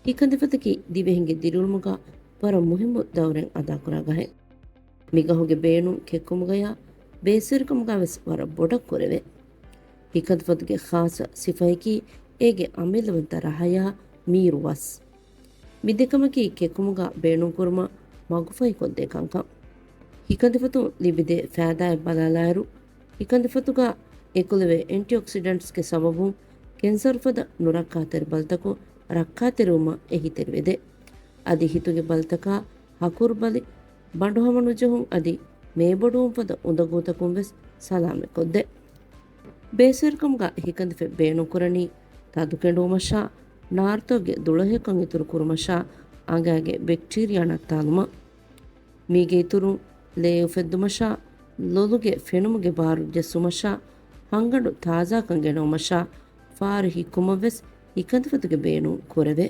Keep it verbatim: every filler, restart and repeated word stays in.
ހިކަނދިފަތަކީ ދިވެހިންގެ ދިރިއުޅުމުގަ ވަރަށް މުހިއްމު ދައުރެއް އަދާކުރާ ގަހެއް. މިގަހުގެ ބޭނުން ކެއްކުމުގަޔާ ބޭސްވެރިކަމުގަ ވެސް ވަރަށް ބޮޑަށް ކުރެވޭ. ހިކަނދިފަތުގެ ޚާއްޞަ ސިފައަކީ އޭގެ އަމިއްލަވަންތަ ރަހަޔާ މީރު ވަސް. މި ދެކަމަކީ ކެއްކުމުގަ ބޭނުންކުރުމަށް މަގުފަހިކޮށްދޭ ކަންކަން. ހިކަނދިފަތުން ލިބިދޭ ފައިދާއެއް ބަލާލާއިރު، ހިކަނދިފަތުގަ އެކުލެވޭ އެންޓިއޮކްސިޑެންޓްސްގެ ސަބަބުން ކެންސަރު ފަދަ ނުރައްކާތެރި ބަލިތަކުން ރައްކާތެރިވުމަށް އެހީތެރިވެދޭ. އަދި ހިތުގެ ބަލިތަކާ، ހަކުރުބަލި، ބަނޑު ހަމަނުޖެހުން އަދި މޭބޮޑުވުން ފަދަ އުނދަގޫތަކުން ވެސް ސަލާމަތްކޮށްދޭ. ބޭސްވެރިކަމުގަ ހިކަނދިފަތް ބޭނުންކުރަނީ ތަދުކެނޑުވުމަށާ، ނާރުތަކުގެ ދުޅަހެޔޮކަން އިތުރު ކުރުމަށާ، އަނގައިގެ ބެކްޓީރިއާ ނައްތާލުމަށް. މީގެ އިތުރުން ލޭ އުފެއްދުމަށާ، ލޮލުގެ ފެނުމުގެ ބާރު ޖެއްސުމަށާ، ހަންގަނޑު ތާޒާކަން ގެނައުމަށާ، ފާރު ހިއްކުމަށްވެސް ހިކަނދިފަތުގެ ބޭނުން ކުރެވޭ.